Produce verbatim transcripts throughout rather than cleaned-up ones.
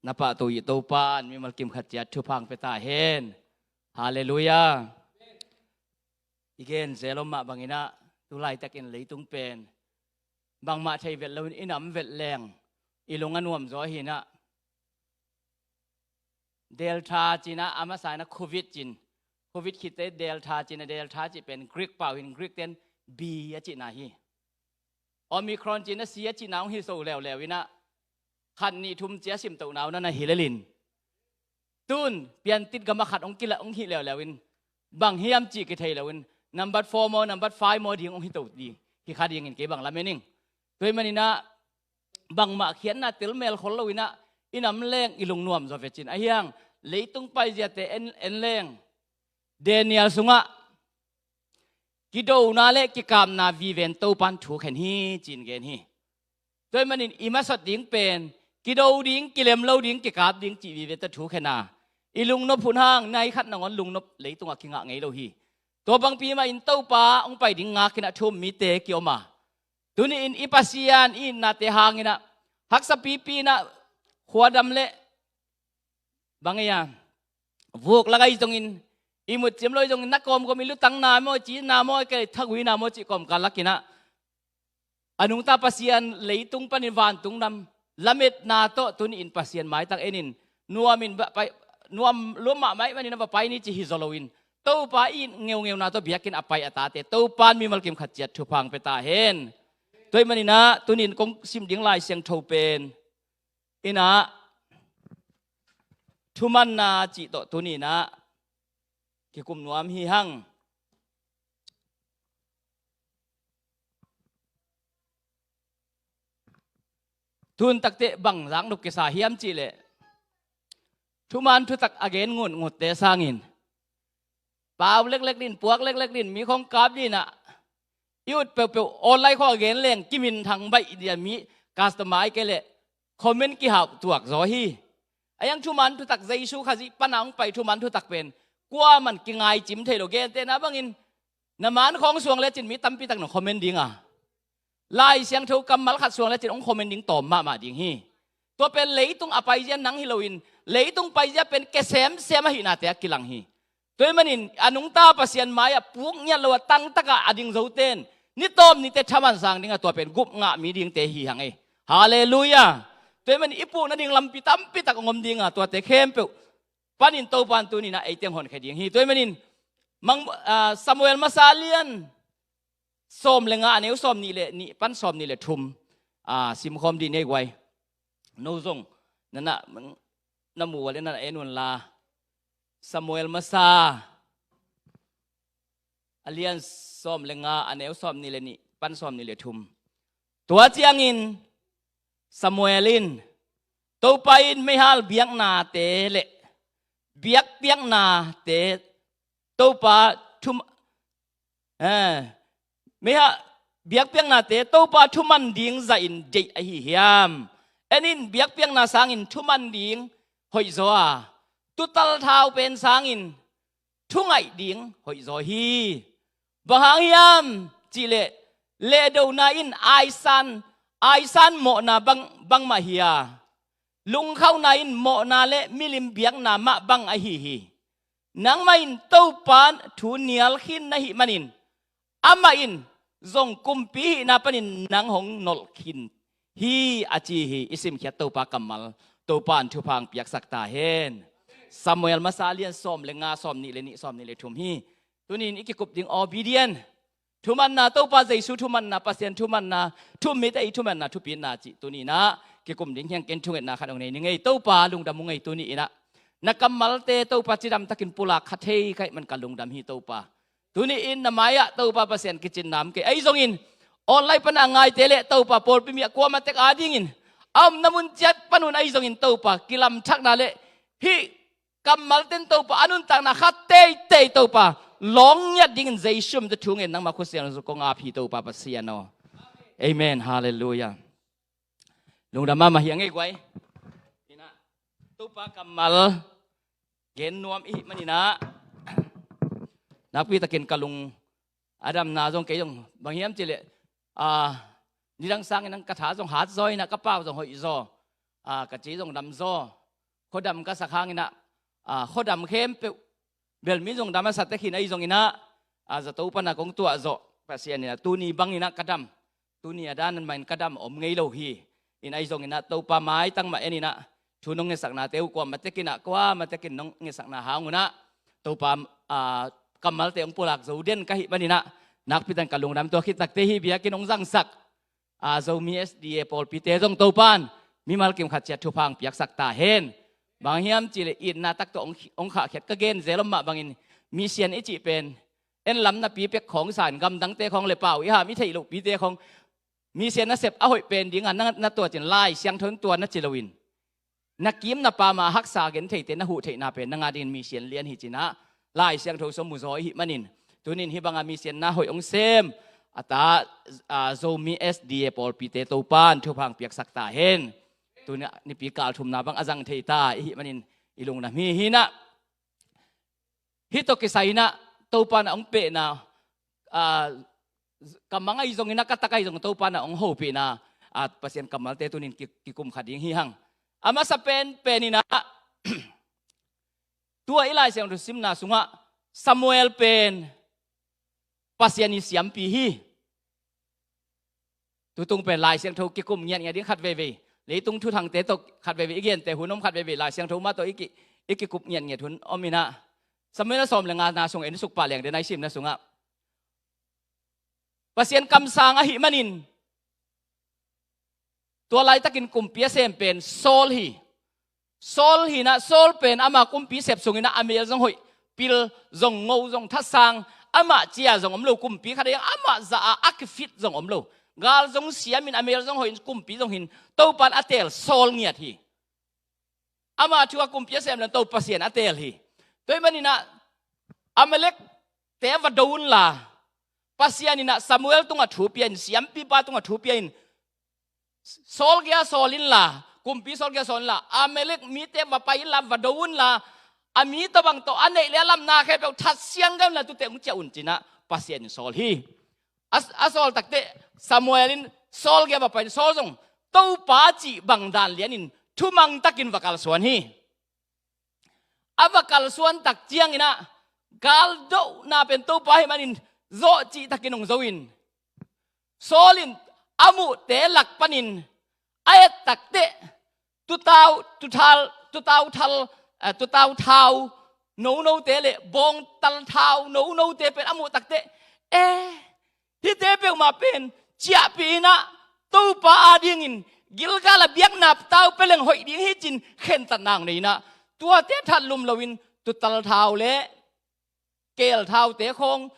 na pahtawi Topa in mimal kim khat ciat thupha hong pia ta hen. Halleluiah. I gen zel om mah bangin ah, tu laitakin leitung pen bangmah thei vet loin i nam vet leng i lung a nuam zaw hi in ah, Delta ci in ah, a masa in ah Covid ci in, Covid khit teh Delta ci in ah, Delta cih pen Greek pau hi in, Greek ten B a cihna hi. Omicron ci in ah C a cihna hong hi zo leuleu in ah, khat nih thum cia simtohna uh na na hi lel in, tun piantit gam ah khat hong kila, hong hih leuleu in, bang hiam cih kithei lo in, number four maw, number five maw ding hong hi to ding hi kha ding in, kei bang lamen ing. Tua ahih manin ah bangmah khiatna tel mel khol lo in ah, i nam leng i lung nuam zaw vet cin. Ahi hang leitung paiziate en, en leng Daniel sungah kidona le kikapna vive in Topa in thu khen hi ci in gen hi. Tua ahih manin i masot ding pen kido ding, kilem lo ding, kikap ding cih vive tawh thu khen a, i lungnop hun hang nai khat nangawn lungnop leitungah kingah ngei lo hi. Tua bangpi mah in Topa hong pai ding ngak in ah thu um mite ki-om a, tuni in i Pasian i itnate hangin ah haksa pipi in ah khuadam le bang ei a, vuk lak ahi zongin, i mutcim lo ahi zongin, na kawmkawm i lutangna maw, i cina maw, i kei thaguina maw cih kawmkal lak in ah, a nungta Pasian leitung panin vantung nam lametna tawh tuni in Pasian maitang en in, nuam in va pai, nuam lua mahmah ahih manin a va pai ni cih hi zaw lo in, Topa i it ngeungeuna tawh biakinn a pai a tate Topa in mimal kim khat ciat thupha hong pia ta hen. Tua ahih manin ah tuni in kong sim ding Lai Siangtho pen in ah, thumanna cih tawh tuni in ah kikum nuam hi hang. Tun takteh bang zaknop kisa hiam cih leh, thuman thutak a gen ngutngutte sangin, pau leklek din, puak leklek din, mi khawng kap din ah, i ut peuhpeuh online khawng a gen leng kiminthang baih dia, mi customer ai kei leh comment kihauh tuak zaw hi. Ahi hang thuman thutak, Jesu Khazih pan a hong pai thuman thutak pen kuaman kingaicim thei lo. Gentehna bangin, na man khawng suang lecin mi tampi tak nong comment ding a, Lai Siangtho kammal khat suang lecin hong comment ding tawm mahmah ding hi. Tua pen leitung a paizia nang hi loin, leitung paizia pen ke semsem ahihnate a kilang hi. Tua ahih manin a nungta Pasian mai-ah puk ngiat lo a tangtaka a ding zote in ni tawm nite thaman sang ding a, tua pen gup ngah mi dingte hi hang ei. Halleluiah. Tua ahih manin i puk nading lampi tampi tak hong om ding a, tuate khempeuh panin Topa in tuni in ah ei teng honkhia ding hi. Tua ahih manin mang, ah, Samuel masa lian sawm le nga, a neu sawm nih le nih pan sawm nih le thum, ah, simkhawm dih ni ei guai. No zong na na, na mu ua le na na en un la. Samuel masa a lian sawm le nga, a neu sawm nih le nih pan sawm nih le thum. Tua ciangin Samuel in, Topa in meihal biaknate le biakpiaknate, Topa thum, eh, meihal biakpiaknate Topa thuman ding zahin deih ahi hiam? En in, biakpiakna sangin thuman ding hoih zaw a, tuutal thau pen sangin thungaih ding hoih zaw hi. Bang hang hiam cih leh, lehdona in aisan, aisan mawhna bang, bangmah hi a, lungkhauna in mawhna le milim biakna mah bang ahi hi. Nangmah in Topa thu nial khin na hih manin, amah in zong kumpi hihna panin nang hong nolh khin hi, a ci hi. I simkhiat Topa kammal, Topa in thupha hong piaksak ta hen. Samuel masa lian sawm le nga, sawm nih le nih, sawm nih le thum hi. Tuni in i kikup ding obedient, thumanna, Topa Jesu thumanna, Pasian thumanna, thu um mite i thumanna, thupitna cih tuni in ah kikum ding hi hang. Ken thungetna khat hong nei ning ei. Topa, lungdam ung ei, tuni in ah na kammalte Topa cidam takin pulak kha thei ka hih man ka lungdam hi Topa. Tuni in na mai-ah Topa Pasian kicinna om kei, ahi zongin online pan a ngaite le Topa pawlpi mi a kuamah tek adingin a omna mun ciat pan un ahi zongin Topa kilamthakna le hih kammalten Topa a nuntakna kha teitei Topa lawng ngiat dingin Jesu min tawh thu ngen nangmah khutsiang zong kong ap hi Topa Pasian aw. Amen. Halleluiah. Lungdam mahmah hi hang ei guai. Ina, Topa kammal gen nuam i hih manin ah, nakpi takin ka lung a damna zong, kei zong bang hiam cih leh, ah, nidang sangin ang ka tha zong hat zaw in ah, ka pau zong hoih zaw, ah, ka ci zong dam zaw. khuadam ka sak hang inah, a, khuadam khempeuh bel mi zong dam a sa tek hi in, ahi zong inah, a, zato pana kong tuah zawh Pasian inah tuni bang inah ka dam, tuni a dan nan mah in ka dam om ngei lo hi. In ahi zong inah Topa maitang mah en inah thu nong ngesaknate uh kuamah tek inah, kuamah tek in nong ngesakna hang unah Topa, a, kammalte hong pulak zo den ka hih man inah nakpi tan ka lungdam. Tua khit takte hih biakinn hong zangsak, a, Zomi S D A pawlpite zong Topan mimal kim khat ciat thupha hong piaksak ta hen. Bang hiam cihleh itna tak tawh hong, hong khahkhiat ka gen zel om mah bangin, misian i cih pen en lam napi pek khawng sa in, gamdangte khawng le pau i ham i theih lohpite khawng, misian nasep a hoih pen dinga na, na tuat in, Lai Siangtho in tua na ci loin, na kim na pam a haksa gen theite na huh theihna pen nang a dingin misian lian hi ci inah Lai Siangtho sung mu zaw i hih manin, tunin hih banga misianna hoih hong sem a ta, a, Zomi S D A pawlpite Topan thupha hong piaksak ta hen. Tuni nipi kal thumna bang a zang thei ta i hih manin i lungdam hi. Hi inah hih tawh kisai inah Topan a hong pehna, a, ka mang ahi zong inah, ka tak ahi zong Topan a hong hopihna, a, Pasian kammalte tunin ki, kikum kha ding hi hang. A masa penpen inah tua i Lai Siangtho simna sungah Samuel pen Pasian i siampi hi. Tutung pen Lai Siangtho kikum ngiatngiat ding khat veivei, leitung thuthangte tawh khat veivei i gente hun om, khat veivei Lai Siangtho mah tawh i ki, i kikup ngiatngiat hun om inah, Samuel a sawm le ngana sung en suk pah leng den, a i simna sungah Pasian kamsang ahih manin tua laitakin kumpi a sem pen Saul hi. Saul hi inah, Saul pen ama kumpi sep sung inah a mel zong hoih, pil zong ngo zong thatsang, amah cia zong om lo, kumpi khat a amah zah a a kifit zong om lo. Gal zong siamin a mel zong hoih, kumpi zong hi in, Topan a teel Saul ngiat hi. Ama thu a kumpi a sem leng Topa Pasian a teel hi. Tua hih man inah Amalekte va do unla, Pasian inah Samuel tungah thu pia in, siampipa tungah thu pia in, Saul kiang sawl inla, kumpi Saul kiang sawl inla, Amalek mite va pai inla, va do unla, a mi tawh bang tawh a neih le a lamna khempeuh that siang gen unla, tute hong ciah un ci inah Pasian in sawl hi. A, a sawl takteh Samuel in Saul kiang va pai in, Saul zong Topa cih bang dan lianin thumang takin va kalsuan hi. A va kalsuan tak ciang inah galdohna pen Topa ahih manin zawh cih takin hong zo in, Saul in a muhte lak panin a et takteh tutau, tuthal, tutau thal, eh, tutau thau nonote le bawngtal thau nonote pen a muh takteh, eh, hihte peuhmah pen ciahpih inah Topa a dingin Gilgal a biakna tau pia leng hoih ding hi ci-in khentatna hong nei inah, tuate that lum loin tutal thau le keel thaute khawng,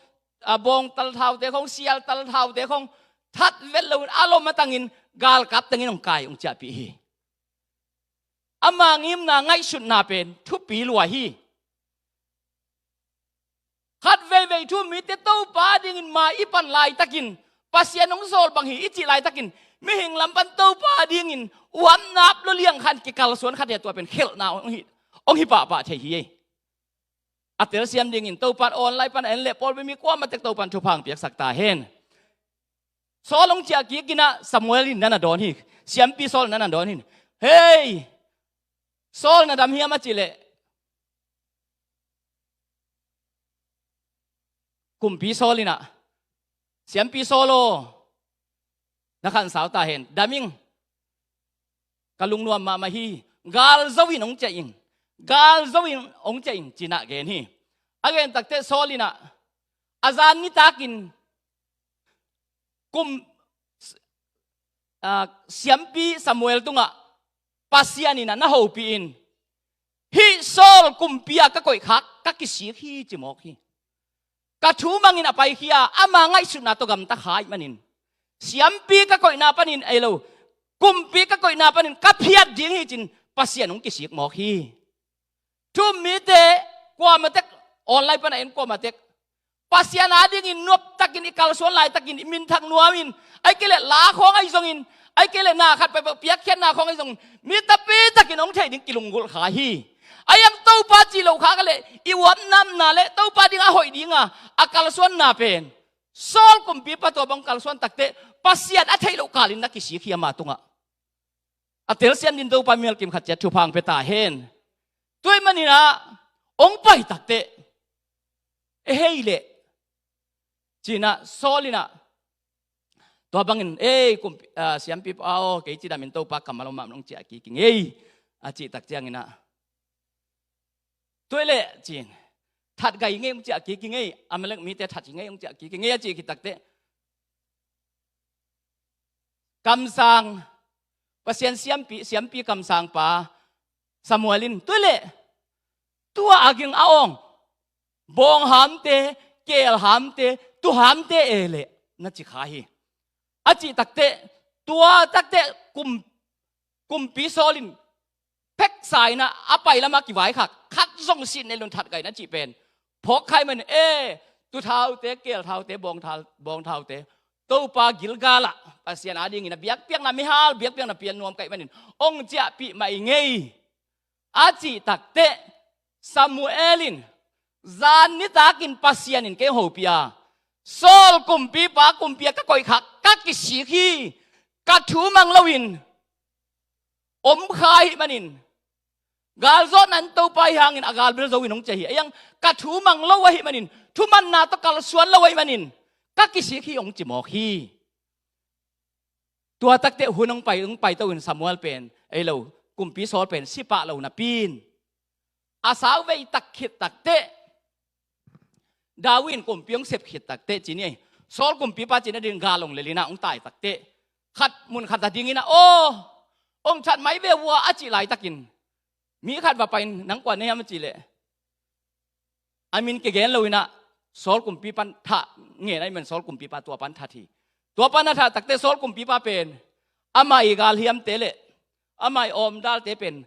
a, bawngtal thaute khawng, sialtal thaute khawng that vet loin a lom a tangin galkap tengin hong kai, hong ciahpih hi. Ama ngimna ngaihsutna pen thupi lua hi. Khat veivei thu mite Topa dingin mai i pan laitakin, Pasian hong sawl bang hi i cih laitakin, mihing lam pan Topa dingin uamnap lo liang khan kikalsuan khat hi a, tua pen khelhna hong hi, hong hi pahpah thei hi. A telsiam dingin Topan online pan a en le pawlpi mi kuamah tek Topan thupha hong piaksak ta hen. Saul hong ciah kik inah Samuel in na na dawn hi. Siampi Saul in na na dawn hi. Hei, Saul na dam hiam a cih leh, kumpi Saul inah, siampi Saul aw, na khansau ta hen, dam ing, ka lungnuam mahmah hi. Gal zo in hong ciah ing, gal zo in hong ciah ing ci inah gen hi. A gen takteh Saul inah a zan nitakin kum, ah, siampi Samuel tungah Pasian inah na hopih in, hih Saul kumpi a ka koih khak ka kisik hi ci mawk hi. Ka thu mangin a paikhia, ama ngaihsutna tawh gamta kha ahih manin, siampi ka koihna panin ei lo, kumpi ka koihna panin ka phiat ding hi ci-in Pasian hong kisik mawk hi. Thu-um mite kuamah tek, online pan a en kuamah tek, Pasian a dingin nuam takin i kalsuan laitakin i minthang nuamin, ahih kei leh la khawng ahi zongin, ahih kei leh na khat peuhpeuh piakkhiatna khawng ahi zongin, mi tampi takin hong theih ding kilunggulh kha hi. Ahi hang Topa cih loh kha ka leh i uamnapna le Topa ding a hoih dinga a kalsuanna pen Saul kumpipa tua bang kalsuan takteh Pasian a theih loh kalin na kisik hi ama tungah. A telsiam dingin Topa mimal kim khat ciat thupha hong pia ta hen. Tua ahih manin ah hong pai takteh, "E hei leh," ci-in ah Saul in ah, tua bangin, "Ei, kumpi, ah, siampi pa aw, kei cidam in Topa kammal om mah hong ciah kik ing ei," a cih tak ciangin ah, "Tua leh," ci-in, "that gai ing ei, hong ciah kik ing ei, Amalek mite that ing ei, hong ciah kik ing ei," a cih khit takteh, kamsang, Pasian siampi, siampi kamsangpa Samuel in, "Tua leh, tua a ging a awng bawnghamte, keelhamte, tuhamte e leh," na ci kha hi. A cih takteh, tua takteh kum, kumpi Saul in pheksa in ah a pai lamah kivaikhak, khat zong sin ne lun that gai na cih pen phawk kha ahih manin, "E, tuthaute, keelthaute, bawngthal-, bawngthaute, Topa Gilgal ah Pasian adingin a biakpiakna, mihal biakpiakna pial nuam ka hih manin hong ciahpih mah ing ei," a cih takteh, Samuel in, "Zan nitakin Pasian in kei hong hopih a, Saul kumpipa kumpi ah ka koihkhak, ka kisik hi, ka thu mang loin om kha ahih manin, galzawhna in Topa ii hangin a gal bel zo in hong ciah hi. Ahi zongin ka thu mang lo ahih manin, thumanna tawh kalsuan lo ahih manin, ka kisik hi," hong ci mawk hi. Tua takteh hun hong pai, hong paito in Samuel pen, ei lo, kumpi Saul pen si pah lo napi-in, a sauvei tak khit takteh, David in kumpi hong sep khit takteh ci ni ei, Saul kumpipa cih nading gal hong lel in ah hong tai takteh, khat mun khat a ding in ah, "Aw, hong that mai ve vua," a cih laitakin, mi khat va pai-in, "Nang kua na hiam?" a cih leh, a min kigen lo in ah, Saul kumpipa in that ngen ahih manin Saul kumpipa tua pan that hi. Tua pan a that takteh Saul kumpipa pen amah ii galhiamte leh amah ii awmdalte pen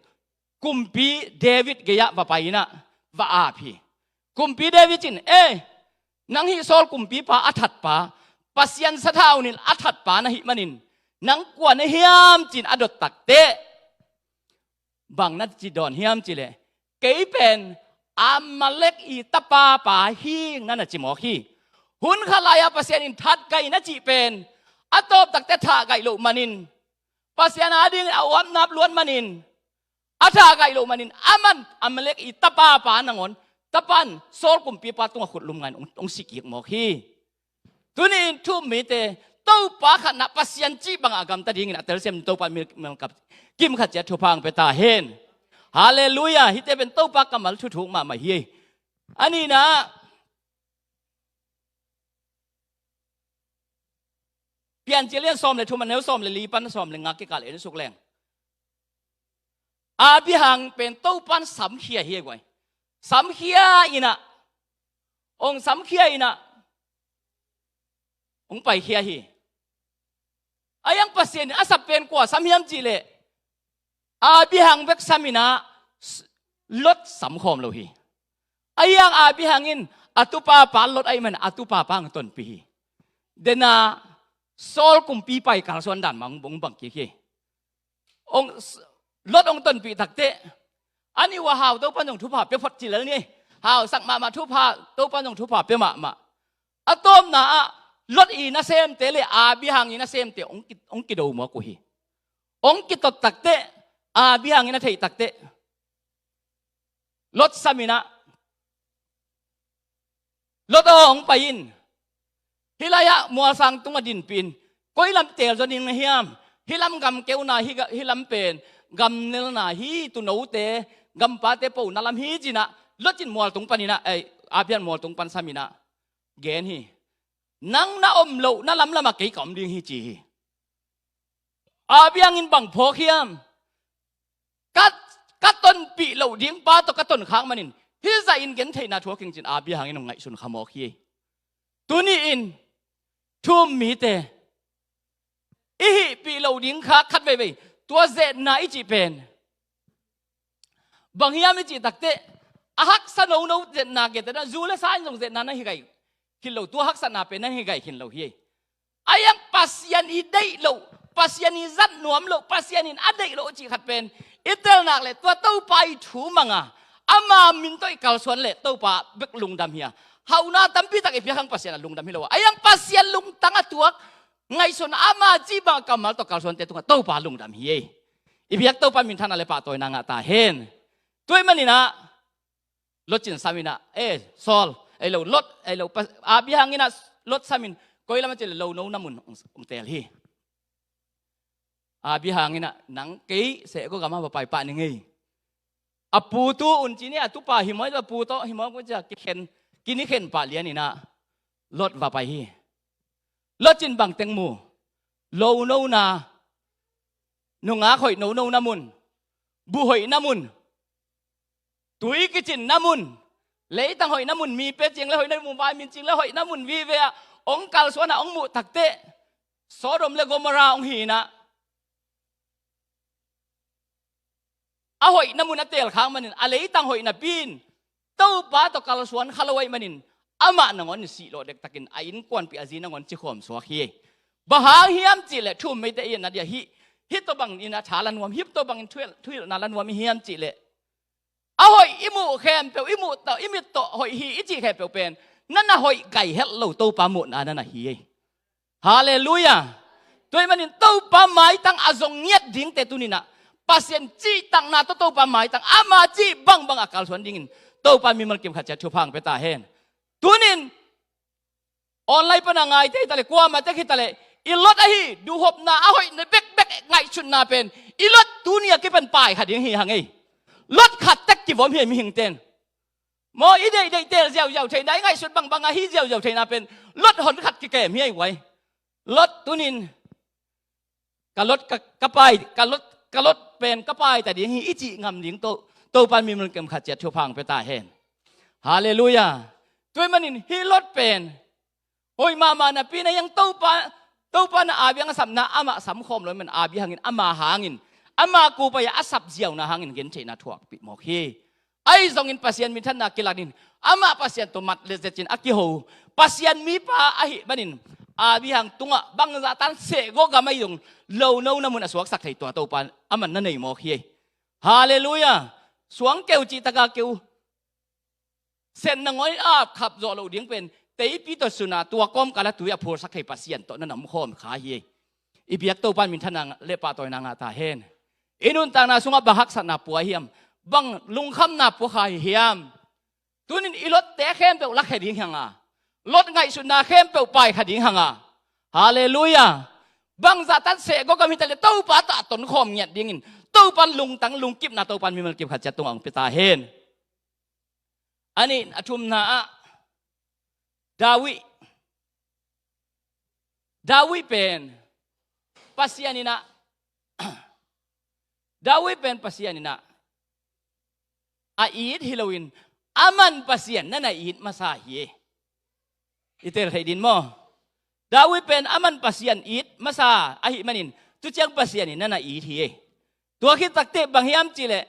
kumpi David gei-ah va pai in ah va ap hi. Kumpi David in, "E, nang hih Saul kumpipa a thatpa, Pasian sathau nilh a thatpa na hih manin, nang kua na hiam?" ci-in a dot takteh, bang na ci dawn hiam cih leh, "Kei pen Amalek ii tapapa hi ing," na na ci mawk hi. Hun khat lai-ah Pasian in that gai na cih pen a tawp takteh that gai loh manin, Pasian adingin a uap nap luat manin, a that gai loh manin, aman Amalek ii tapapa nangawn, tapa in Saul kumpipa tungah khut lum ngai-in hong, hong si kik mawk hi. Tuni-in thu-um mite, Topa khatna, Pasian cih bangah a gamta dingin a telsiam Topa in mil, mil kap kim khat ciat thupha hong pia ta hen. Halleluiah. Hihte pen Topa kammal thuthuk mahmah hi. A nihna, Piancil lian sawm le thum, a neu sawm le li pan sawm le nga kikal en suk leng, Abraham pen Topa in samkhia hi ei guai. Samkhia in ah, hong samkhia in ah, hong paikhia hi. Ahi zongin Pasian in a sap pen kua sam hiam cih leh, Abraham bek sam in ah, Lot sam khawm lo hi. Ahi zongin Abraham in a tupapa Lot ahih manin a tupapa hong tonpih hi. Dena Saul kumpipa ii kalsuan dan mah hong bang kik hi. Hong, Lot hong tonpih takteh, a nih uah hau, Topa in zong thupha pia phot ci lel ni. Hausak mahmah, thupha, Topa in zong thupha pia mahmah. A tawpna ah Lot ii nasemte le Abraham ii nasemte hong ki, hong kido mawk uh hi. Hong kitot takteh, Abraham in a theih takteh, Lot sam in ah, Lot aw, hong pai in. Hih lai-ah mualsang tungah dinpih in. Koi lam teel zaw ding na hiam? Hih lam gam keuna, hih ga, hih lam pen gam nelna hi, tuunote, gampate pona lam hi, ci-in ah, Lot in mual tung pan in ah, ei, Abraham mual tung pan sam in ah gen hi. Nang na om lohna lamlamah kei ka om ding hi, ci hi. Abraham in bang phawk hiam? Ka, ka tonpih loh ding pa tawh ka tonkhak manin, hih zahin gentheihna thuak ing, ci-in Abraham in hong ngaihsun kha mawk hi. Tuni-in thu-um mite, i hihpih loh ding kha khat veivei, tua zetna i cih pen bang hiam i cih takteh, a haksa nono zetna, gentehna, zu le sa in zong zetna na hi gai khin lo, tua haksatna pen na hi gai khin lo hi. Ahi zongin Pasian i deih loh, Pasian i zat nuam loh, Pasian in a deih loh cih khat pen i tel nak leh tua Topa i thu mang a, ama min tawh i kalsuan leh Topa bek lungdam hi a, hauhna tampi tak i piak hang Pasian a lungdam hi lo a. Ahi zongin Pasian lungtang a tuak, ngaihsun, ama cih bang kammal tawh kalsuante tungah Topa lungdam hi ei. I biak Topa minthanna le pahtawina ngah ta hen. Tua ahih manin ah Lot in sam in ah, eh, Saul, ei lo, Lot, ei lo, pa-, Abraham in ah Lot sam in, koi lam ah ci leh lo no na mun hong, hong teel hi. Abraham in ah, nang kei sehgawp gam ah va pai pah ning ei. A pu tu un ci ni, a tupa hi maw, a pu tawh hi maw, koi ci a kikhen, kini khen pah lian in ah Lot va pai hi. Lot in bang teng mu? Lo no na, nungak hoih no no na mun, bu hoih na mun, tui kicin na mun, leitang hoih na mun, mi pe cing le hoih na mun, vai min cing le hoih na mun vive ah hong kalsuan ah hong muh takteh Sodom le Gomorrah hong hi in ah, a hoihna mun a teel khak manin, a leitang hoih napi in Topa tawh kalsuan kha lo ahih manin, amah nangawn in sihlawh dektakin a innkuanpih a zi nangawn cikhawm suak hi. Bang hang hiam cih leh thu um meite i etna dia hih, hih tawh bangin a tha la nuam, hih tawh bangin thuhilh, thuhilhna la nuam i hiam cih leh, a hoih i muh khempeuh, i muh tawh, i mit tawh hoih hi i cih khempeuh pen, na na hoih gai het lo Topa muhna na na hi ei. Halleluiah. Tua ahih manin Topa maitang a zong ngiat dingte tuni in ah, Pasian cihtakna tawh Topa maitang ama cih bangbang a kalsuan dingin Topa mimal kim khat ciat thupha hong pia ta hen. Tuni in online pan a ngaite hi ta leh, kuamah tek hi ta leh, i Lot ahi duhopna a hoihna bekbek ngaihsutna pen i Lot tuni a kipan pai kha ding hi hang ei. Lot khat tek kivom hi ei mihingte'n. Maw, i deihdeih teel ziauziau theihna, i ngaihsut bangbang a hi ziauziau theihna pen Lot hon khat kikem hi ei guai. Lot tuni in ka Lot ka, ka pai, ka Lot, ka Lot pen ka pai ta ding hi i cih ngam ding tawh Topa mimal kim khat ciat thupha hong pia ta hen. Halleluiah. Tua ahih manin hih Lot pen hoih mahmah napi in ah, hiang Topa, Topa in ah Abraham a sapna amah samkhawm lo ahih manin Abraham in ama hangin, ama kupai a sap ziauna hangin gentheihna thuakpih mawk hi. Ahi zongin Pasian minthanna kilak in, amah Pasian tawh mat le zet in a kiho, Pasian mipa ahih manin Abraham tungah bangzah tan sehgawp gam ahi zong lo no na mun a suaksak thei tua Topa in aman na nei mawk hi. Halleluiah. Suang keu cih tak a keu, sen nangawn in a khap zawh loh ding pen teipi tawh sun a, tua kawmkal a tui a phursak thei Pasian tawh na na omkhawm kha hi. I biak Topa in minthanna le pahtawina ngah ta hen. I nuntakna sungah bang haksatna pua hiam? Bang lungkhamna pua kha hi hiam? Tuni in i Lotte khempeuh lakhia ding hi hang a, Lot ngaihsutna khempeuh pai kha ding hi hang a. Halleluiah. Bangzah tan sehgawp gam hi ta leh Topa tawh a tonkhawm ngiat dingin Topa in lungtang lungkipna Topa in mimal kim khat ciat tungah hong pia ta hen. A nih, a thumna ah David. David pen Pasian in ah, David pen Pasian in ah a it hi loin, aman Pasian na na it masa hi. I tel thei ding maw? David pen aman Pasian it masa ahih manin, tu ciang Pasian in na na it hi. Tua khit takteh bang hiam cih leh,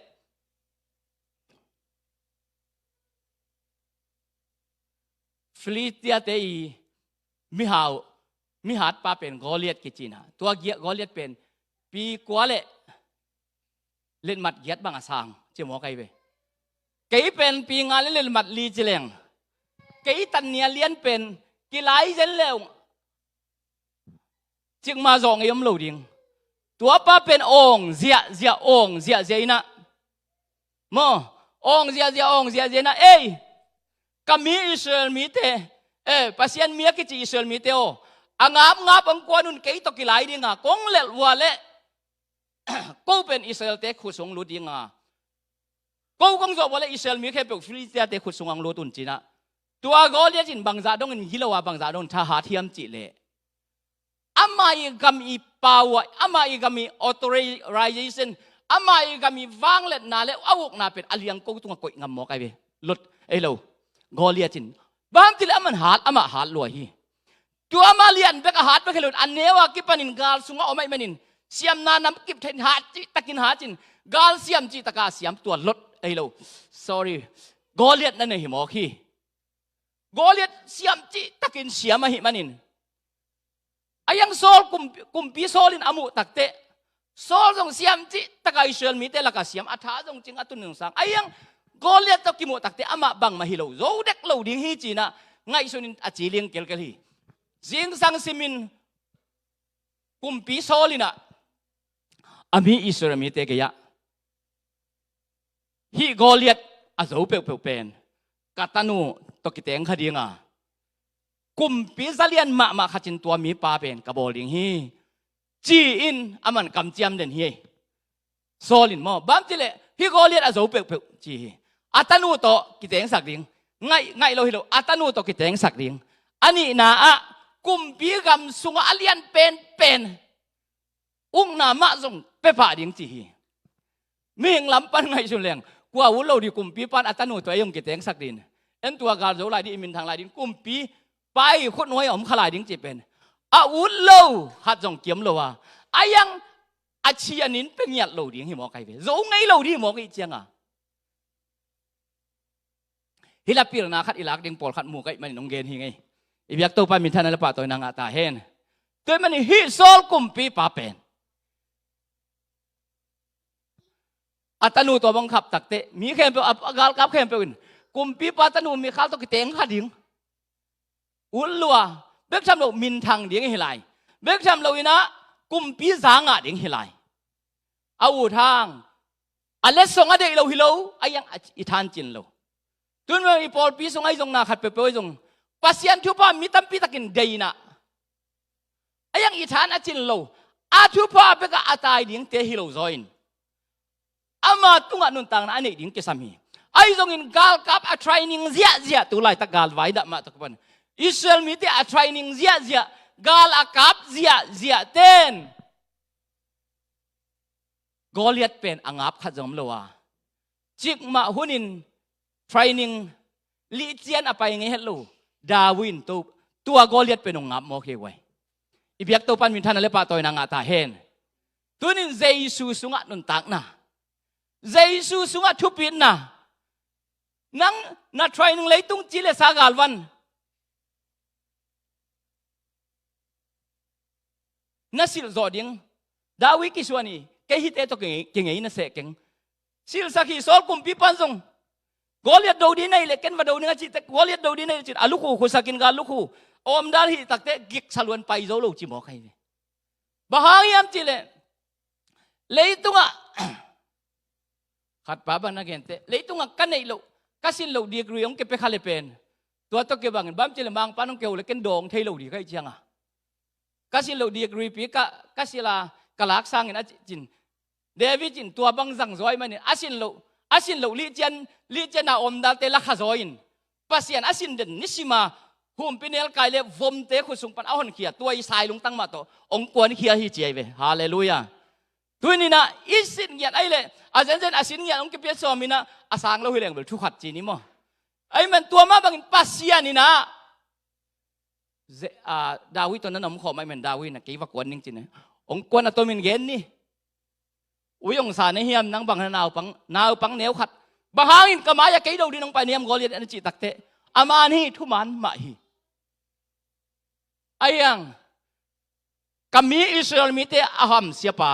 Filistia-te i mihau, mihatpa pen Goliath kici in ah, tua Gia-, Goliath pen pi kua le letmat giat bang a sang, ci mawk ahi ve. Kei pen pi nga le letmat li ci leng, kei tan nia lian pen kilai zen le ung, cikmah zawh ngei om lo ding. Tuapa pen awng ziahziah, awng ziahziah in ah, maw, awng ziahziah, awng ziahziah in ah, ei, ka mi Israel mite, eh, Pasian mi a kici Israel mite aw, a ngapngap hong kuan un, kei tawh kilai ding a, kong lelh vua leh ko pen Israel-te khut sung lut ding a, ko kong zawh vua leh Israel mi khempeuh Filistia-te khut sungah hong lut un, ci in ah. Tua Goliath in bangzah dongin gilo a, bangzah dongin thahat hiam cih leh, ama i gam i power, ama i gam i authorization, ama i gam i vangliatna le a ukna pen a liangko tungah koih ngam mawk ahi ve. Lot, ei lo, Goliath in. Bang hang cih leh aman hat, amah hat lua hi. Tua amah lian bek a hat bek hi loin, a neu a kipanin gal sungah om ahih manin, siamna nam kip thei in hat cihtakin hat in, gal siam cihtak a siam tua Lot, ei lo, sorry, Goliath na nei hi mawk hi. Goliath siam cihtakin siam ahih manin, a hiang Saul kum-, kumpi Saul in a muh takteh, Saul zong siam cihtak a Israel mite lakah siam, a tha zong cing, a tun zong sang. A hiang Goliath tawh kimuh takteh amah bangmah hi lo, zo dek lo ding hi ci in ah ngaihsun in a ci liang kelkel hi. Zingsang simin kumpi Saul in ah a mi Israel mite gei-ah Hih Goliat a zo peuhpeuh pen ka tanu tawh kiteng kha dinga, kumpi zalian mahmah khat in tua mipa pen ka bawl ding hi, ci-in aman kamciam den hi. Saul in maw, bang ci leh hih Goliat a zo peuhpeuh ci hi. A tanu tawh kitengsak ding. Ngaih, ngaih lo hi lo, a tanu tawh kitengsak ding. A nihna ah kumpi gam sungah a lian penpen ukna mah zong pia pah ding ci hi. Mihing lam pan ngaihsun leng, kua ut lo ding kumpipa in a tanu tawh ei hong kitengsak ding. En tua gal zo lai ding, i minthang lai ding, kumpipa i khutnuai a om kha lai ding cih pen a ut lo khat zong kiam lo a, a iang a cianin pia ngiat lo ding hi mawk ahi ve. Zo ngei lo ding hi mawk i cianga. Hih la pilna khat i lak ding pawlkhat mu ka hih manin hong gen hi ngei. I biak Topa minthanna le pahtawina ngah ta hen. Tua hih manin hih Saul kumpipa pen a tanu tawh bang khap takteh mi khempeuh, a, a galkap khempeuh in kumpipa tanu Mikhal tawh kiteng kha ding. Ut lua, bek tham lo minthang ding hi lai. Bek tham lo inah kumpi za ngah ding hi lai. A ut hang a letsong a deih lo hi lo, a iang a, i thancin lo. Tun i pawlpi sung ahi zong, na khat peuhpeuh ahi zong, Pasian thupha mi tampi takin deih inah a iang i than a cin lo, a thupha bekah a tai dingte hi lo zaw in ama tungah nuntakna a neih ding kisam hi. Ahi zongin galkap a training ziahziah, tu laitak galvai dah mah tawh kipan Israel mite a training ziahziah, gal a kap ziahziah ten Goliat pen a ngap khat zong om lo a, cikmah hunin training lihcian a pai ngei het lo David in to, tua Goliat pen hong ngap mawk hi uai. I biak Topa in minthanna le pahtawina ngah ta hen. Tunin Jesu sungah nuntakna, Jesu sungah thupitna, nang na training leitung ci le sa galvan na silh zawh ding. David kisuan hi, kei hihte tawh kingei, kingei na seh keng. Silhsak hi. Saul kumpipa in zong Goliat do ding na hih leh ken va do ning a cih teh, Goliat do ding na hih leh cin a lukhu khusakin gal lukhu a omdal hih takteh giksa luan pai zo lo ci mawk ahi ve. Bang hang hiam cih leh leitungah khatpa bang na gen teh, leitungah ka neih loh, ka sin loh degree hong kipia kha le pen tua tawh kibangin bang ci le Mangpa in hong kiho le ken dawng thei lo ding ka hih cianga, ka sin loh degree pi ka, ka sila ka lak sangin a ci, cin David in tua bang zang zaw ahih manin a sin loh, a sin loh lihcian, lihcian a omdalte la kha zaw in Pasian a sin den nisima humpinelkai le vomte khut sung pan a honkhia tua i sai lungtang mah tawh hong kuankhia hi ci ahi ve. Halleluiah. Tuninah i sin ngiat ahih leh a zenzen a sin ngiat hong kipia sawm inah a sang lo hi leng bel thu khat ci ni maw. Ahih man tua mah bangin Pasian inah Ze-, a, David tawh na na om khawm ahih man David inah kei va kuan ning cin eh. Hong kuan a tomin gen ni. Ui, hong sa na hiam nang bang na naupang, naupang neu khat bang hangin ka mai-ah kei do ding hong pai na hiam Goliat a na cih takteh a man hi, thuman mah hi. A iang ka mi Israel mite a hamsiapa,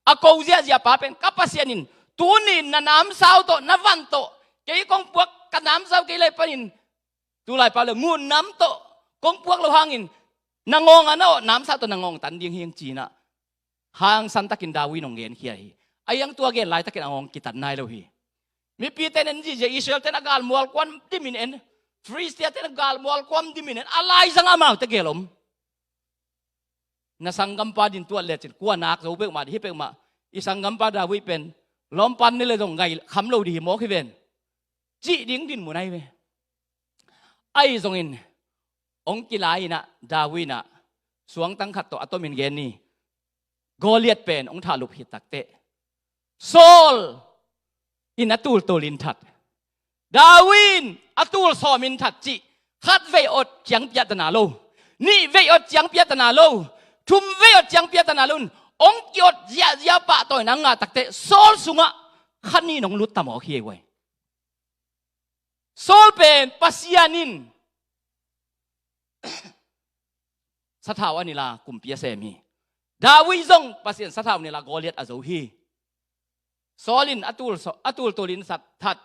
a ko ziahziahpa pen ka Pasian in tuni in na namsau tawh na van tawh kei kong puak, ka namsau kei lai panin tu laipa le ngun nam tawh kong puak lo hangin na ngawng a na awh namsau tawh na ngawng tan ding hi hang cinah hangsan takin David in hong genkhia hi. A iang tua gen laitakin a ngawng kitan nai lo hi. Mipite in en zihziah, Israel ten a galmual kuam dimin en, Filistia ten a galmual kuam dimin en, a laizang amaute gel om. Na sanggampa din tuat lecin kua nak zo peuhmah dih hi peuhmah, i sanggampa David pen lawmpan ni le zong ngai kham lo dih hi mawk hi ven. Cih ding din mun ahi ve. Ahi zongin hong kilai inah David inah suangtang khat tawh a tomin gen ni. Goliat pen hong thahlup hi takteh Saul in a tul tolin that, David in a tul sawmin that cih khat vei awt ciang piahtana lo, nih vei awt ciang piahtana lo, thum vei awt ciang piahtana lo in hong kiawt ziahziah pahtawina ngah takteh Saul sungah khanin hong lutta mawk hi ei uai. Saul pen Pasian in sathau a nila kumpi a sem hi. David zong Pasian sathau nila Goliat a zo hi. Saul in a tul saw-, a tul tolin sat that,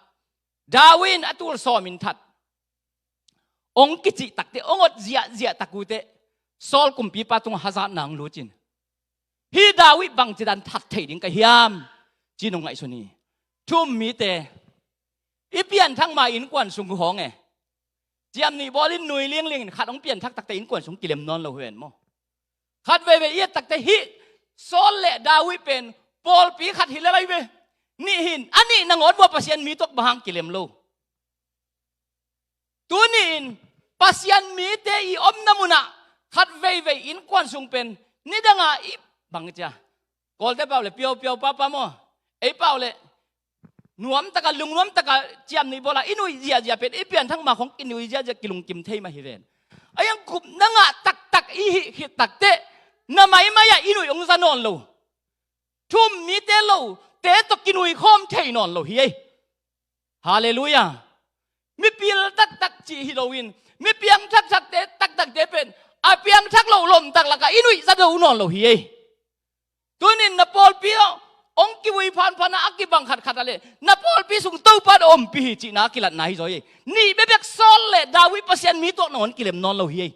David in a tul sawmin that. Hong kicih takteh, hong awt ziahziah tak uh teh Saul kumpipa tungah hazatna hong lut in, hih David bangci dan that thei ding ka hiam ci-in hong ngaihsun hi. Thu-um mite, I pianthak ma innkuan sung hong e. Ciam nih bawlin nui lingling in khat hong pianthak takte innkuan sung kilem nawn lo hi ven maw? Khat veivei i et takte hih Saul le David pen pawlpi khat hi le lai ve. Nih hin a nih nangawn bua Pasian mi tuak bang hang kilem lo. Tuni in Pasian mite i omna munah khat veivei innkuan sung pen nidanga i bang cia Kawlte pau le piaupiau papa maw? Ei pau le nuamtaka, lungnuamtaka ciam nih bawla i nuih ziahziah pen i pianthak ma khong i nuih ziahziah kilungkim thei mah hi ven. A iang kup na ngah taktak i hih khit takte na maimai ah i nuih hong za nawn lo. Thu-um mite lo te tawh kinuih khawm thei nawn lo hi ei. Halleluiah. Mipil taktak cih hi loin mi piang thakthakte taktakte pen a piangthak lo lomtak lakah i nuih za do nawn lo hi ei. Tunin na pawlpi ah hong kivui phanphan a kibang khatkhat a le na pawlpi sung Topa na ompih hi cihna a kilatna hi zaw hi ei. Nih bekbek Saul le David Pasian mi tuak nangawn kilem nawn lo hi ei.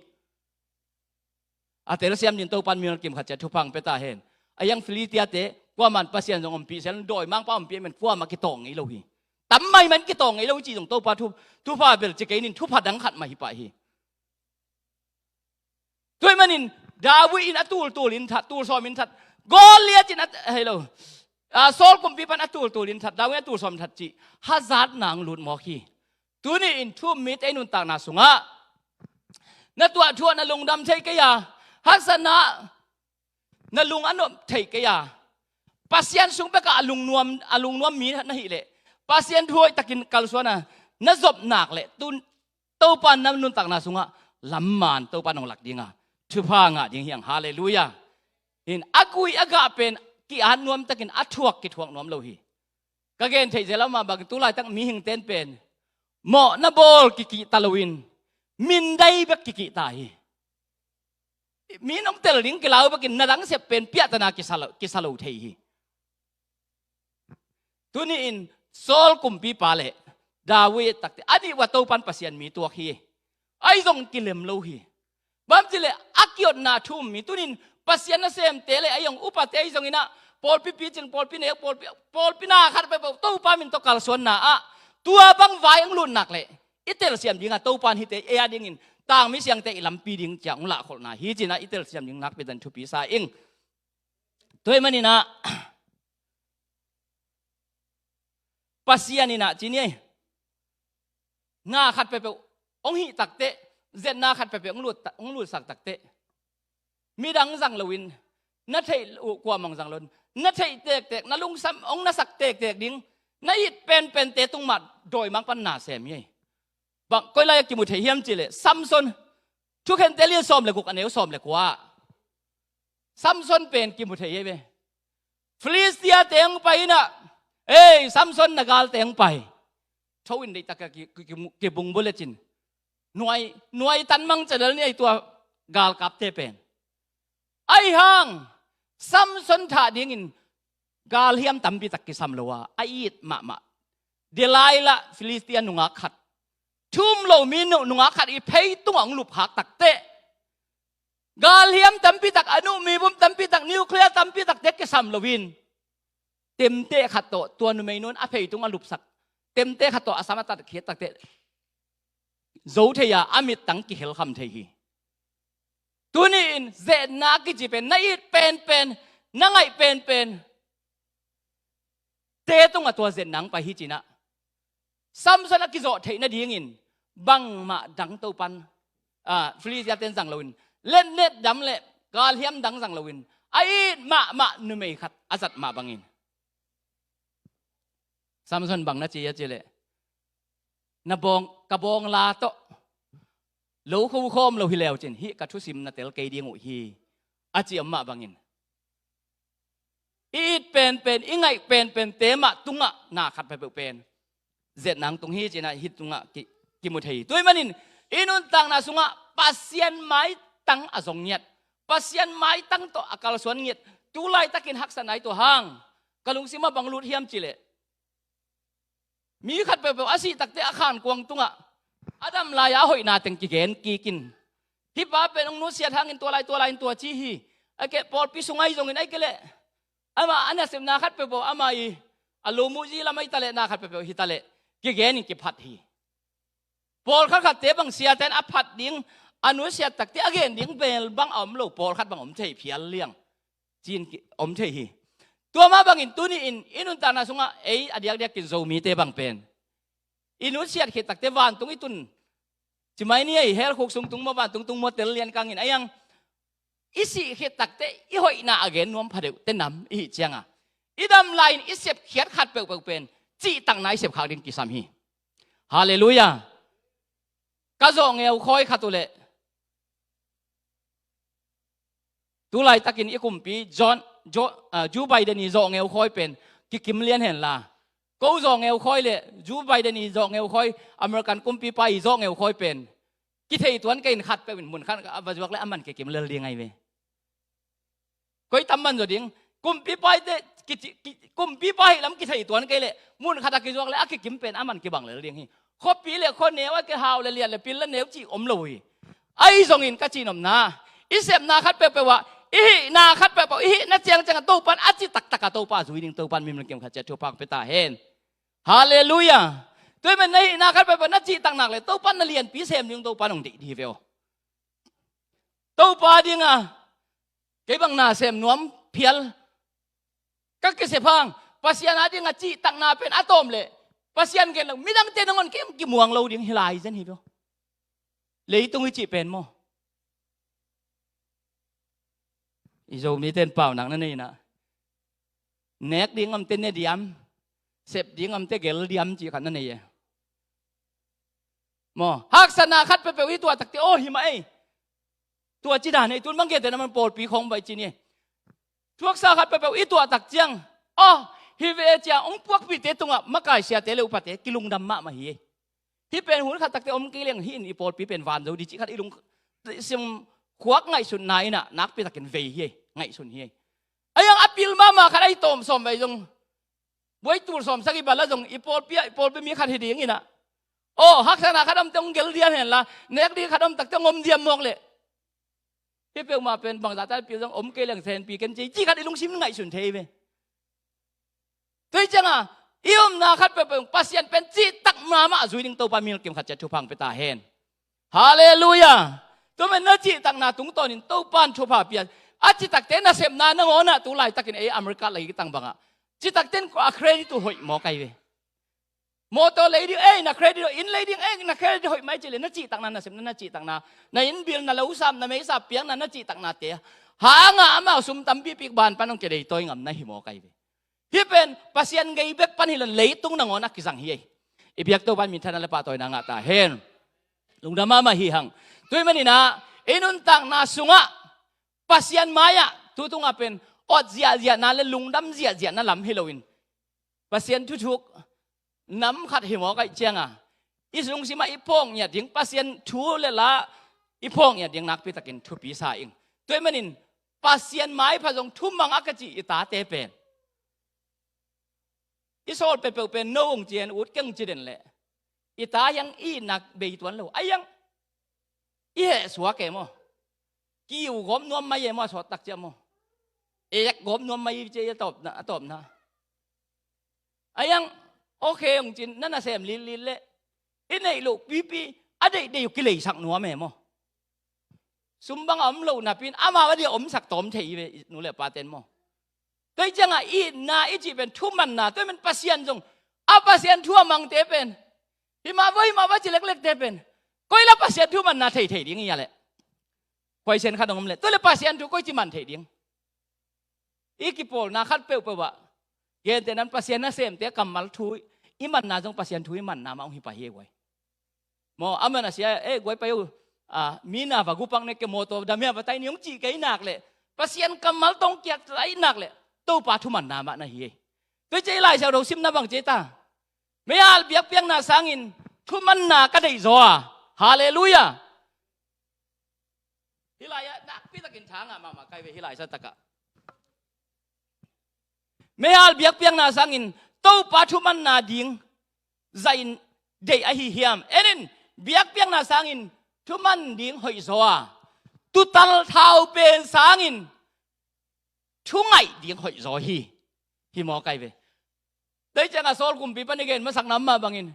A telsiam din Topan mi hong kim khat ciah thupha hong pia ta hen. A iang Filistiate kuaman Pasian zong ompih sian dawimangpa ompih men kuamah kitawng ngei lo hi. Tam maiman kitawng ngei lo hi cih zong Topa thu, thupha bel ci kei nin thupha dang khat mah hi pah hi. Tua ahih manin David in a tultul in that, tul sawm in that. Goliath in a, hei lo. A, Saul kumpi pan a tultul in that, David in a tul sawm in that cih hazatna hong lut mawk hi. Tuni in thu-um mite i nuntakna sungah na tuah thuah na lungdam thei kei a, haksatna na lung a nuam thei kei a, Pasian sung bekah a lungnuam, a lungnuam mi na hih leh Pasian thu hoih takin kalsuan a na zop nak leh tun Topa na nuntakna sungah lamman Topa nong lak dinga thupha ngah ding hi ang. Halleluiah. In a gui a gah pen ki-at nuam takin a thuak kithuak nuam lo hi. Ka gen theih zel a, amah bang tu laitak mihingten pen mawh na bawl kikihta loin mindai bek kikihta hi. Mi nong tel ding kilau bekin na dang sep pen piahtana kisa lo, kisa lo thei hi. Tuni in Saul kumpipa le David takte a nih ua Topan Pasian mi tuak hi. Ahi zong kilem lo hi. Bang ci le a kiotna thu-um mi tunin Pasian nasemte le ahi zong upate ahi zong inah pawlpi picing, pawlpi nek, pawlpi, pawlpi na khat peuhpeuh Topa min tawh kalsuanna ah tua bang vai ang lut nak le i telsiam dinga Topan hite ei a dingin tangmi siangte i lampi ding ciang hong lahkholhna hi cinah i telsiam ding nakpi dan thupi sa ing. Tua ahih maninah Pasian inah ci ni ei. Na khat peuhpeuh hong hih takte, zetna khat peuhpeuh hong lut, hong lutsak takte midang zang loin na theih uh kuamah hong zang loin na theih tektek, na lungsam hong nasak tektek ding na it penpente tung mah dawimangpan na sem hi ei. Bang koi lai-ah kimu thei hiam cihleh Samson, Thukhente lian sawm le guk a neu sawm le kua ah Samson pen kimu thei hi ei ve. Filistiate hong pai inah, ei Samson na galte hong pai. Tho in deihtak a ki, ki, ki, kibung bulecin nuai, nuai tan mang cadal ni ei tua galkapte pen. Ahi hang Samson thah dingin galhiam tampitak kisam lo a, a it mahmah Delilah Filistia nungak khat, thu-um lo mi nu, nungak khat i phei tungah hong lupkhak takte galhiam tampitak, a nuh mibum tampitak, nuclear tampitakte kisam loin temte khat tawh tua numei nun a phei tung a lupsak, temte khat tawh a sam a tatkhiat takte zo thei a, a mittang kihelkham thei hi. Tuni in zetna kici pen na it penpen, na ngaih penpen te tungah tua zetna hong pai hi cinah Samson a kizawh theih nadingin bangmah dang Topan, a, Filistiate in zang loin letnet dam le galhiam dang zang loin a it mahmah numei khat a zat mah bangin Samson bang na ci a cihleh na bawng, ka bawngla tawh lo kho khawm lo hi leu cin hih ka thusim na tel kei ding uh hi a ci om mah bangin i it penpen, i ngaih penpen te mah tungah na khat peuhpeuh pen zetna hong tung hi cinah hih tungah ki, kimu thei hi. Tua ahih manin i nuntakna sungah Pasian maitang a zong ngiat, Pasian maitang tawh a kalsuan ngiat tu laitakin haksatna i tuah hang ka lungsimah bang lut hiam cihleh mi khat peuhpeuh a sih takte a khankuang tungah a dam lai-a a hoihna teng kigen kikin hih pa pen hong nusiat hangin tua lai tua lai in tua ci hi. Ahih keh pawlpi sung ahi zongin ahih kei leh amah a nasepna khat peuhpeuh amah i a lumuhzi lam ahi taleh na khat peuhpeuh hi taleh kigen in kiphat hi. Pawlkhat khatte bang siate in a phat ding, a nusiat takte a gen ding bel bang a om lo, pawlkhat bang om thei phial liang. Cin ki- om thei hi. Tua mah bangin tuni-in i nuntakna sungah ei a diakdiak in Zomite bang pen i nusiat khit takte vantung i tun, ci mai ni ei, hell khuk sung tung maw, vantung tung maw, tel lian kangin a iang i sih khit takte i hoihna a gen nuam pha deuh te nam i hih cianga, i dam lai-in i sepkhiat khat peuhpeuh pen cihtakna i sepkhak ding kisam hi. Halleluiah. Ka zawh ngeukhawi khat uh leh, tu laitakin i kumpi John, Jo- ah, Joe Biden i zawh ngeukhawi pen kikim lian henla, ko zawh ngeukhawi le Joe Biden i zawh ngeukhawi, American kumpipa i zawh ngeukhawi pen kithei tuan kei in, khat peuh in mun khat a va zuak le a man kikim lel ding ahi ve. Koi tam man zaw ding? Kumpipa hite, ki- ki- kumpipa hih lam kithei tuan kei leh mun khat a kizuak le a kikim pen a man kibang lel ding hi. Khuapi le khua neu a kihau le liat le pil le neu cih om lo hi. Ahi zongin ka cihnopna, i sepna khat peuhpeuh ah, i hihna khat peuhpeuh, i hihna ciangciang a Topan a cih taktak a Topa zui ding, Topan mimil kim khat ciat thupha pia ta hen. Halleluiah. Tua hi man na hihna khat peuhpeuh na cihtak nak le Topan na lianpi sem ding, Topan hong deih dih hi ve aw. Topa dinga kei bang na sem nuam phial ka kisep hang, Pasian a dinga cihtakna pen a tawm leh Pasian gen lo midangte nangawn kei hong kimuang lo ding hi lai zen hi ve aw. Leitung i cih pen maw, i Zomite in paunak na nei inah, nek ding omte ne diam, sep ding omte gel diam cih khat na nei e. Maw, haksatna khat peuhpeuh i tuah takte aw hi mah ei. Tua ci dan ei, tun bang gentehna man pawlpi khawng baih ci ni ei. Thuaksa khat peuhpeuh i tuah tak ciang, aw, hi ve e cia hong puakpihte tungah makai siate le upate kilungdam mahmah hi ei. Hih pen hun khat takte om kei leng hih in i pawlpi pen van zo dih cih khat i lungsim khuak ngaihsutna inah nakpi takin vei hi ei, ngaihsun hi ei. A iang a pil mahmah khat ahi tawm sawm vei zong, buai tul sawm sagih bal a zong i pawlpi ah, i pawlpi mi khat hi ding inah, aw, haksatna khat omte hong gel diam henla, nek ding khat om takte hong om diam mawk leh, hih peuhmah pen bangzah ta pil zong om kei leng senpi ken ci, cih khat i lungsim ngaihsun thei ve. Tua hi cianga i omna khat peuhpeuh Pasian pen cihtak mahmah zui ding, Topa mimil kim khat ciat thupha pia ta hen. Halleluiah. Tua man na cihtakna tungtawnin Topan thupha pia. A cihtakte nasepna nangawnah tu laitakin ei America lei tang bangah cihtakte in a credit uh hoih mawk ahi ve. Mawtaw lei ding ei, na credit hoih, inn lei ding ei, na credit hoih mai cih leh na cihtakna nasepna, na cihtakna, na inn bil, na lo sap, na mei sap piakna, na cihtaknate hangah amau sum tampi pik ban pan hong kidei tawi ngamna hi mawk ahi ve. Hih pen Pasian gei bek pan hi lo in leitung nangawn a kizang hi ei. I biak Topan minthanna le pahtawina ngah ta hen. Lungdam mahmah hi hang. Tua hi maninah i nuntakna sungah Pasian mai-ah tu tungah pen awt ziahziahna le lungdam ziahziahna lam hi loin Pasian thuthuk nam khat hi mawk aih cianga i lungsimah i phawk ngiat ding, Pasian thu le la i phawk ngiat ding nakpi takin thupi sa ing. Tua hi manin Pasian maipha zong thumang a ka cih i tate pen i sawl peuhpeuh pen no hong ci hen, ut keng hong ci den leh i ta hiang i itna bei tuan lo. A hiang i heh suak e maw? Kiu gawp nuam mai e maw? A sawt tak ciah maw? Ek gawp nuam mai cia a tawpna, a tawpna. A hiang okay hong cin na nasem litlit leh i neih loh pipi a deihdeih uh kileisak nuam e maw? Sum bang a om loh napi-in amau a dia omsak tawm thei hi ve, i nu le paten maw? Tua hi cianga i itna i cih pen thumanna, tua hi pen Pasian zong a Pasian thu a mangte pen, hi mah vaw, hi mah vaw ci leklekte pen koi la Pasian thu manna thei thei ding hi a leh? Khuaisen khat hong om leh tua le Pasian thu koi ci man thei ding? I kipawlna khat peuhpeuh ah gentehna in Pasian nasemte kammal thu i manna zong Pasian thu i manna mah hong hi pah hi ei guai. Maw, a man a sia, eh, guai pai uh, a, mi na va gupak ne ke mawtaw dam hia va tai ni hong cih kei nak leh, Pasian kammal tawh kiak tai nak leh Topa thumanna mah na hi ei. Tua hi ciah i Lai Siangtho simna bang ci ei ta? Meihal biakpiakna sangin thumanna ka deih zaw a. Halleluiah. Hih lai-ah nakpi takin tha ngah mahmah kai ve hih lai sa takah. Meihal biakpiakna sangin Topa thumanna ding zahin deih ahi hiam? En in, biakpiakna sangin thuman ding hoih zaw a, tutal thau pen sangin thungaih ding hoih zaw hi. Hi mawk ai ve. Tua hi ciangah Saul kumpipa in i gen masakna mah bangin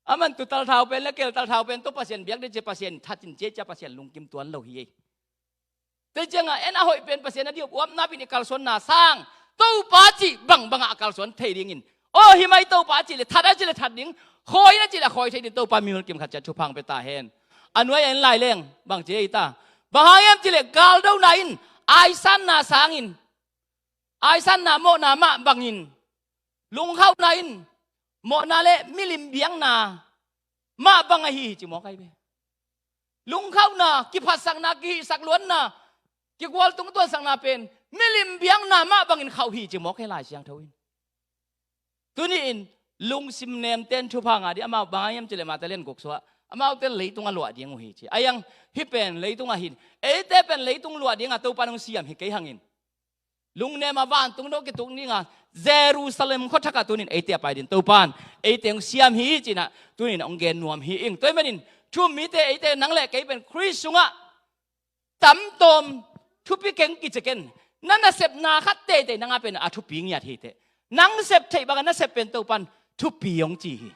Aman tu talthau pen le kel talthau pen tawh Pasian biak ding ci, Pasian that in ci a, Pasian lungkim tuan lo hi ei. Tua ciangah en a hoih pen Pasian a diup uapna pen i kalsuanna sang Topa cih bangbangah a kalsuan thei dingin, aw hi mai Topa cih le that a cih le that ding, khawi na cih le khawi thei ding Topa mimal kim khat ciat thupha hong pia ta hen. A nuai-ah en lai leng bang ci ei ta? Bang hang hiam cih le galdona in aisanna sangin, aisanna mawhna mah bangin, lungkhauhna in mawhna le milim biakna mah bang ahi hi ci mawk ahi ve. Lungkhauhna, kiphatsakna, kihihsak luanna, kigualtung tuansakna pen milim biakna mah bangin khauh hi ci mawk hi Lai Siangtho in. Tuni-in lungsim nemten thupha ngah ding, amau bang hiam cih le amau talent guk suah, amaute leitungah luah ding uh hi ci. A iang hi pen leitungah hin, eite pen leitung luah dingah Topa nong siam hi kei hangin, lungnem a vantung dong kituk dingah Jerusalem khuathakah tunin eite a pai ding Topa in eite hong siam hi cinah tunin hong gen nuam hi ing. Tua ahih manin thu-um mite eite, nang le kei pen Khrist sungah tamtawm thupi keng kici ken. Na nasepna khat teitei nangah pen a thupi ngiat hi teh. Nang sep theih bangah na sep pen Topa in thupi hong ci hi.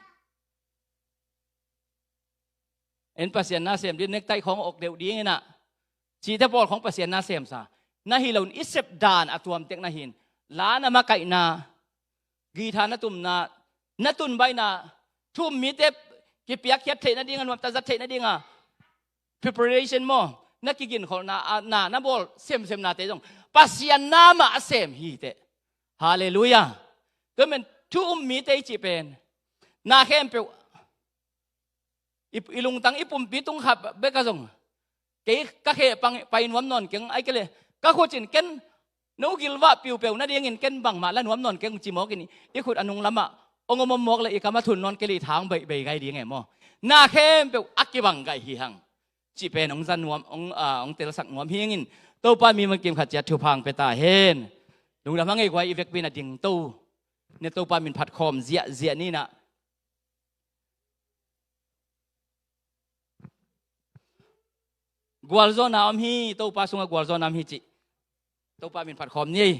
En Pasian na sem ding, nektaih khawng ok deuh ding inah, cihte pawl khawng Pasian na semsa. Na hi loin i sep dan a tuamtek na hin, la na makaihna, guitar na tumna, na tunbaihna, thu-um mite kipiakkhiat theih nadinga, nuamtak zat theih nadinga preparation maw, na kiginkholhna a, na, na bawl semsemnate zong Pasian na mah a sem hi teh. Halleluiah. Tua men thu-um mite i cih pen na khempeuh i, i lungtang, i pumpi tung khat bekah zong kei ka khe pang pai nuam nawn keng, ahih kei leh ka khut in ken no gilvah piupeu nadingin ken bangmah la nuam nawn keng ci mawkin, i khut a nung lamah hong om om mawk le i kam a thun nawn kei le i thang beibei gai ding e maw. Na khempeuh a kibang gai hi hang cih pen hong za nuam, hong, ah, hong telsak nuam hi hangin, Topa mimal kim khat ciat thupha hong pia ta hen. Lungdam hang ei, guai, i vekpi in a dingto ne Topa min phat khawm ziahziah ni inah. Gualzawhna om hi, Topa sungah gualzawhna om hi cih Topa min phat khawm ni ei.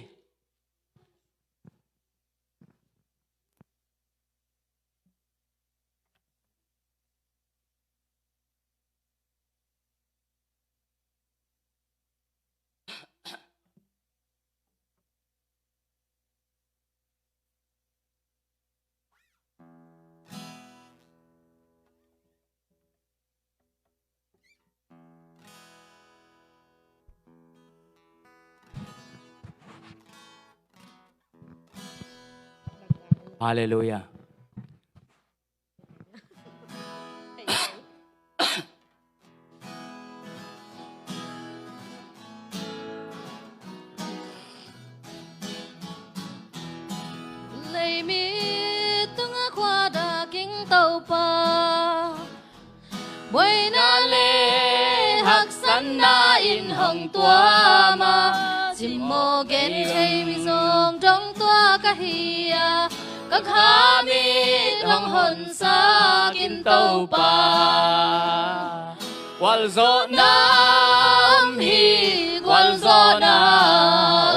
Halleluiah. Leimi tungah khua dak ing Topa, buaina le haksatna in hong tuam a, cimawh gen thei mi zong dong tua ka hi a, ka kha mit hong honsak in Topa. Gualzawhna om hi, gualzawhna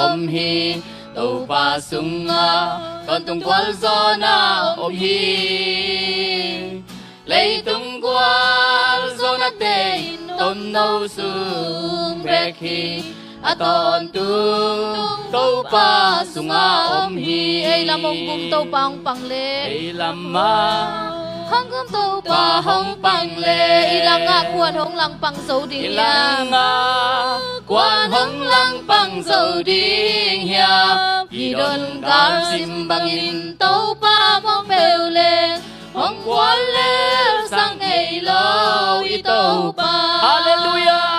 om hi, Topa sungah tawntung gualzawhna om hi. Leitung gualzawhnate in tomno sung bek hi, a tawntung Topa sungah om hi. Ei lam hong gum Topa hong pang le, ei lamah hong gum Topa hong pang le, i langah kuan hong langpang zo ding hiam? I langah kuan hong langpang zo ding hiam? Gideon galsim bangin Topa mawk peuh leng hong guallel sak ngei lo i Topa. Halleluiah.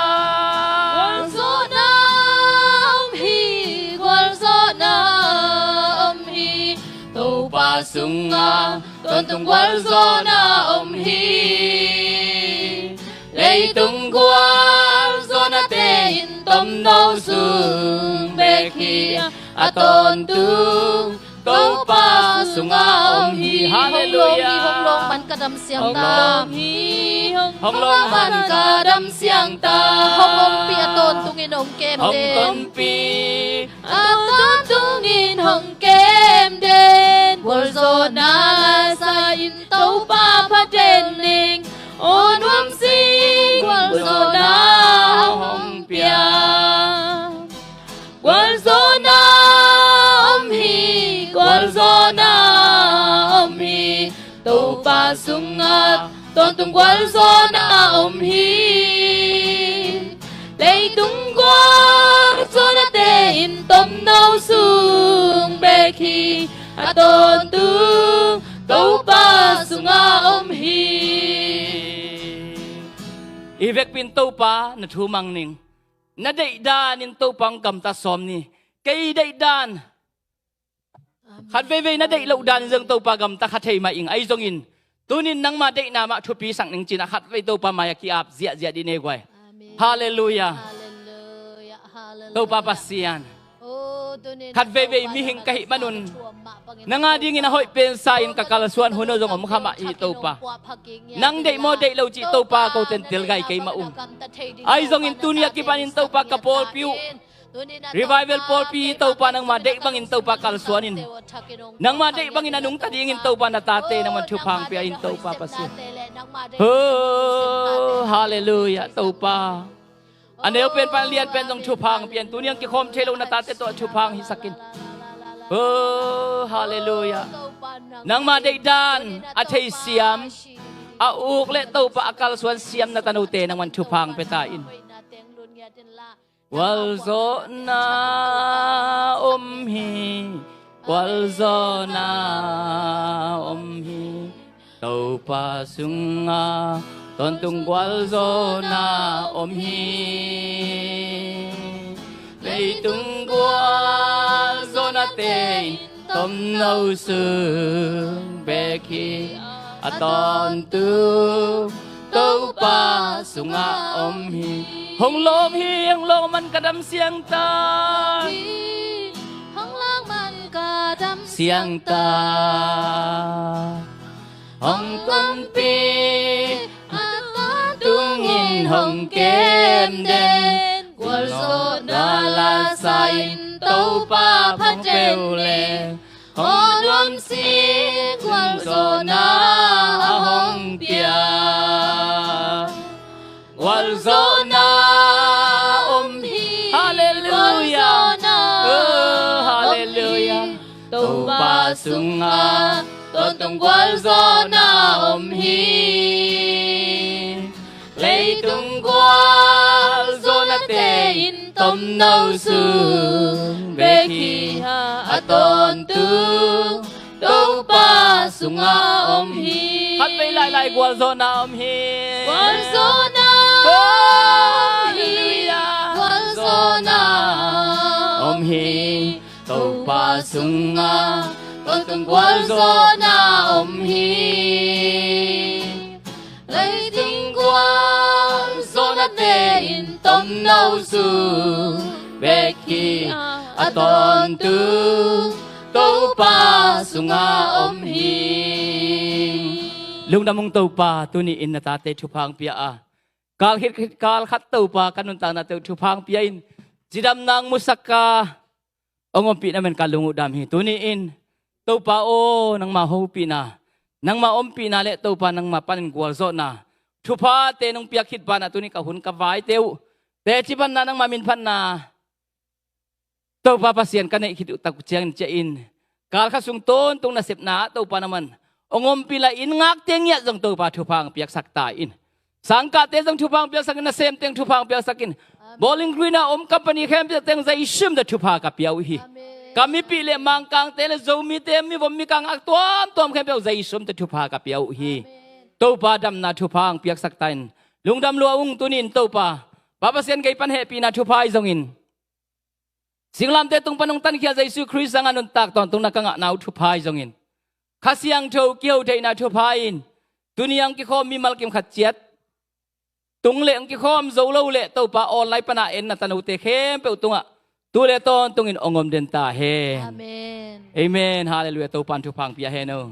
Gualzawhna om hi, gualzawhna om hi, Topa sungah tawntung gualzawhna om hi. Leitung gualzawhnate in tomno sung bek hi, a tawntung Topa sungah om hi. Halleluiah. Hong lawng hi, hong lawng man ka dam siam ta. Hong lawng hi, Hong lawng man ka dam siang ta. Hong ompih a tawntungin hong kem den. Hong tonpih a tawntungin hong kem den. Gualzawhna la sa-in Topa phat den ning. Aw nuam sing gualzawhna hong pia. Gualzawhna om hi, gualzawhna om hi. Topa sungah tawntung gualzawhna om hi. Leitung gualzawhnate in tomno sung bek hi. A tawntung Topa sungah om hi. I vekpi in Topa na thu mang ning. Na deihdan in Topa hong gamta sawm ni. Kei deihdan. Khat veivei na deih loh dan in zong Topa gamta kha thei mah ing. Ahi zongin tunin nangma deihna mah thupi sak ning cin a khat vei Topa mai-ah ki-ap ziahziah dih nei guai. Amen. Halleluiah. Halleluiah. Halleluiah. Topa Pasian. Oh, tunin khat veivei Topa mihing ka hih manun nang a dingin a hoih pen sa-in ka kalsuan hun uh zong om kha mah hi Topa. Nang deih maw deih lo cih Topa ko tentel gai kei mah ung. Ahi zongin tuni a kipanin Topa ka pawlpi uh Revival pawlpi Topa nangma deih bangin Topa kalsuan in. Nangma deih bangin a nungta dingin Topa na tate nangman thupha hong pia in Topa Pasian. Oh, halleluiah Topa. A neu pen pan lian pen zong thupha hong pia in. Tuni hong kikhawm thei lo na tate tawh thupha hong hisak in. Oh, halleluiah. Nangma deihdan a theisiam a uk le Topa a kalsuan siam na tanote nangman thupha hong pia ta in. Gualzawhna om hi, gualzawhna om hi. Topa sungah tawntung gualzawhna om hi. Leitung gualzawhnate in tomno sung bek hi. A tawntung Topa sungah om hi. Hong lawng hi, hong lawng man ka dam siang ta. Hong lawng man ka dam siang ta. Hong tonpih a tawntungin hong kem den. Gualzawhna la sa-in Topa phat den le. Aw nuam sing gualzawhna a hong pia. Gualzawhna om hi. Halleluiah. Gualzawhna om hi. Oh, halleluiah. Topa sungah tawntung gualzawhna om hi. Leitung gualzawhnate in tomno sung bek hi. A tawntung Topa sungah om hi. Khat vei lailai gualzawhna om hi. Gualzawhna om hi. Halleluiah. Gualzawhna om hi. Topa sungah tawntung gualzawhna om hi. Leitung gualzawhnate in tomno sung bek hi. A tawntung Topa sungah om hi. Lungdam ung Topa, tuni in na tate thupha hong pia a, kal khit kal khat Topa ka nuntaknate uh thupha hong pia in, cidamna hong musak a, hong ompih na men ka lung uh dam hi. Tuni in Topa aw, nangma hopihna, nangma ompihna le Topa nangma panin gualzawhna thuphate nong piak khit banah tuni ka hun ka vaite uh teci panna nangma min phatna Topa Pasian ka neih khit uh tak uh ciangin ciah in, kal khat sung tawntung nasepna ah Topa nangman hong ompih la in, ngakte ngiat zong Topa thupha hong piaksak ta in. Sangkahte zong thupha hong piaksak in, nasemte zong thupha hong piaksak in. Bowling Green a om company khempeuh teng Zeisu min tawh thupha ka pia uh hi. Amen. Ka mipih le Mangkangte le Zomite, mivom mikang a tuamtuam khempeuh Zeisu min tawh thupha ka pia uh hi. Amen. Topa damna thupha hong piaksak ta in. Lungdam lua ung, tuni in Topa, Pa Pasian gei pan hehpihna thupha ahi zongin, singlamteh tung pan hong tankhia Jesu Khrist zanga nuntak tawntungna ka ngahna uh thupha ahi zongin, Kha Siangtho kiho theihna thupha in, tuni a hong kikhawm mimal kim khat ciat tung le hong kikhawm zo lo le Topa online pana en na tanote khempeuh tungah tu le tawntungin hong om den ta hen. Amen. Amen. Halleluiah. Topa in thupha hong pia hen aw.